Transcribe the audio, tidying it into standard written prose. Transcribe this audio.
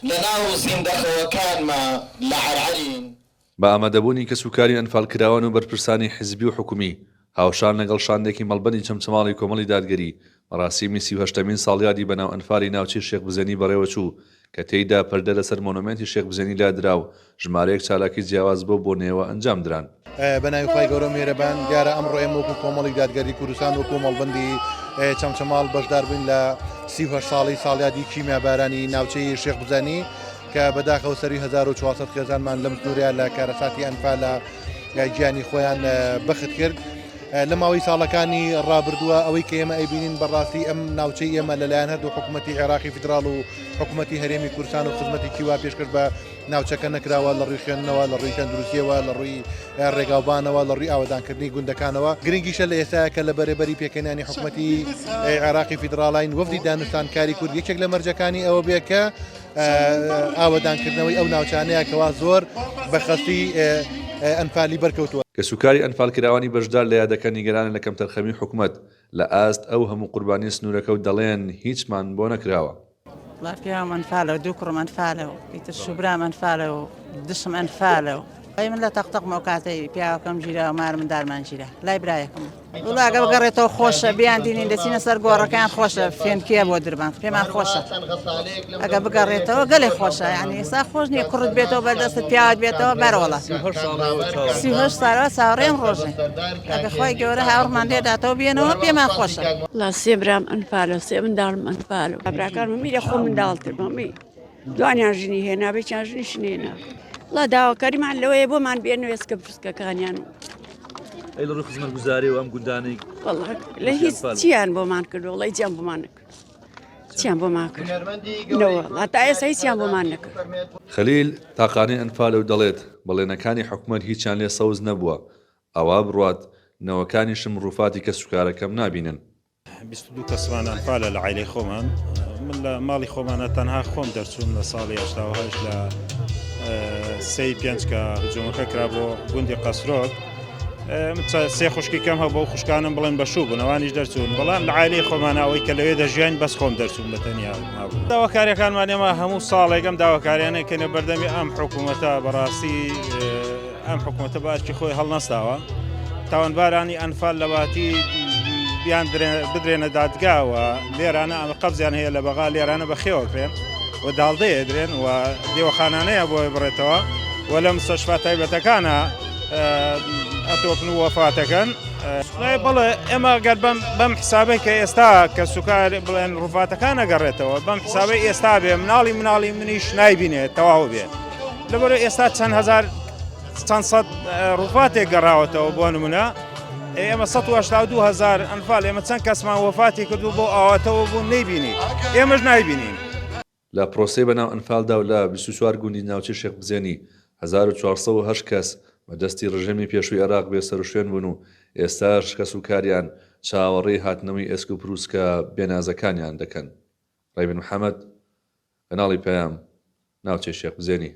لەناو زیندەخەوەکانما لە عەرعەرین. بە ئامادەبوونی کەسوکاری ئەنفالکراوان و بەرپرسانی حیزبی و حکومی، هاوشان لەگەڵ شاندێکی مەڵبەندی چەمچەماڵی کۆمەڵی دادگەری، مەراسیمی 38ەمین ساڵیادی بەناو ئەنفالی ناوچەی شێخ بزێنی بەڕێوەچوو کە تێیدا پەردە لەسەر مۆنۆمێنتی شێخ بزێنی لادرا و ژمارەیەک چالاکی جیاواز بەو بۆنەیەوە ئەنجامدران. بە ناوی خوای گەورە و میهرەبان، دیارە ئەمڕۆ ئێمە وەکو کۆمەڵی دادگەری کوردستان وەکو مەڵبەندی چەمچەماڵ بەشدار بووین لە 38 ساڵی ساڵیادی کیمیابارانی ناوچەی شێخ بزانی کە بەداخەوە سەروی 1400 خێزانمان لەم سنوورەیە لە کارەساتی ئەنفالە گیانی خۆیان بەخت کرد. لە ماوەی ساڵەکانی ڕابردووە ئەوەی کە ئێمە ئەیبینین بەڕاستی ئەم ناوچەی ئێمە لەلایەن هەردوو حکوومەتی عێراقی فیدراڵ و حکوومەتی هەرێمی کوردستان و خزمەتێکی وا پێشکەش بە ناوچەکە نەکراوە لە ڕووی خوێندنەوە، لە ڕووی تەندروستیەوە، لە ڕووی ڕێگاوبانەوە، لە ڕووی ئاوەدانکردنی گوندەکانەوە. گرنگیشە لە ئێستایا کە لە بەرێبەری پێکهێنانی حکومەتی عێراقی فیدراڵین، وەفدی دانوستانکاری کورد یەکێک لە مەرجەکانی ئەوە بێ کە ئاوەدانکردنەوەی ئەو ناوچانەیە کەوا زۆر بە خەستی ئەنفالی بەرکەوتووە. کەسوکاری ئەنفالکراوانی بەشدار لە یادەکە نیگەرانن لە کەمتەرخەمی حکومەت لە ئاست ئەو هەموو قوربانییە سنوورەکە و دەڵێن هیچمان بۆ نەکراوە. وەڵا پیاوم ئەنفالە و دوو کوڕم ئەنفالە و ئیتر شوبرام ئەنفالە و دشم ئەنفالە و ئەی من لە تەقتەقم ئەو کاتەی پیاوەکەم گیرا و مار مندارمان گیرا لای برایەکەم وڵا ئەگە بگەڕێتەوە خۆشە بیان دینین دەچینە سەر گۆڕەکەیان خۆشە فێنکیە بۆ دربان پێمان خۆشە ئەگە بگەڕێتەوە گەلێ خۆشە یعنی ئێستا خۆش نییە کوڕت بێتەوە بەردەستت پیاوت بێتەوە بەرەوەڵا 38 ساڵەوە چاوەڕێم ڕۆژێ ئەگە خوای گەورە هاوڕمان لێداتەوە بێنەوە پێمان خۆشە. وەڵا سێ برام ئەنفالە سێ منداڵم ئەنفالە براکانم هەمی لە خۆم منداڵتر هەمی دوانیان ژنی هێنا بێکیان ژنیش نێنا وەڵا داواکاریمان لەوەیە بۆمان بێن وێسکە بچووکەکانیان و ئەی لە ڕووی خزمەتگوزاری و ئەم گوندانەی وەڵا لە هیچ چیان بۆمان کردووە وەڵا هیچیان بۆمان نەکرد چیان بۆمان کرد نەوەڵا تا ئێستا هیچیان بۆمان نەکرد. خەلیل تاقانەی ئەنفالە و دەڵێت، بەڵێنەکانی حکومەت هیچیان لێ سەوز نەبووە، ئاوا بڕوات نەوەکانیشم ڕووفاتی کەسوکارەکەم نابینن. 22 کەسمان ئەنفالە لە عایلەی خۆمان، من لە ماڵی خۆمانە تەنها خۆم دەرچووم لە ساڵی 88 لە سێی پێنج کە هجومەکە کرا بۆ گوندی قەسرۆک، سێ خوشکی کەم هەبوو خوشکانم بڵێن بە شوو بوون ئەوانیش دەرچوون بەڵام لە عایلەی خۆمانە ئەوەی کە لەوێ دەژیاین بەس خۆم دەرچووم بە تەنیا مابوو. داواکاریەکانمان ئێمە هەموو ساڵێک ئەم داواکاریانە کەنە بەردەمی ئەم حکوومەتە بەڕاستی ئەم حکوومەتە بە ئەرکی خۆی هەڵنەستاوە تاوانبارانی ئەنفال لەواتی بیان بدرێنە دادگاوە لێرانە ئەمە قەبزیان هەیە لە بەغا لێرانە بەخێوەکرێن و داڵدەیە درێن و دێوەخانانەیە بۆی بڕێتەوە و لە مستەشفا تایبەتەکانە ئەتۆپن و وەفاتەکەن بەڵێ ئێمە گەر بەم بەم حسابەی کە ئێستا کە سوکار بڵێن ڕوفاتەکان ئەگەڕێتەوە بەم حسابەی ئێستا بێ مناڵی مناڵی منیش نایبینێت تەواو بێ لەبەرە ئێستا چەند هزار چەند سەد ڕوفاتێک گەڕاوەتەوە بۆ نمونە ئێمە 1970 هزار ئەنفال ئێمە چەند کەسمان وەفاتی کردو بۆ ئاواتەوە بوو نەیبینی ئێمەش نایبینین. لە پرۆسەی بەناو ئەنفالدا و لە 24 گوندی ناوچەی شێخ بزێنی 1408 کەس بە دەستی ڕژێمی پێشووی عێراق بێسەروشوێن بوون و ئێستاش کەسوکاریان چاوەڕێی هاتنەوەی ئێسک و پروسکە بێنازەکانیان دەکەن. ڕێبین محەمەد، کەناڵی پەیام، ناوچەی شێخ بزێنی.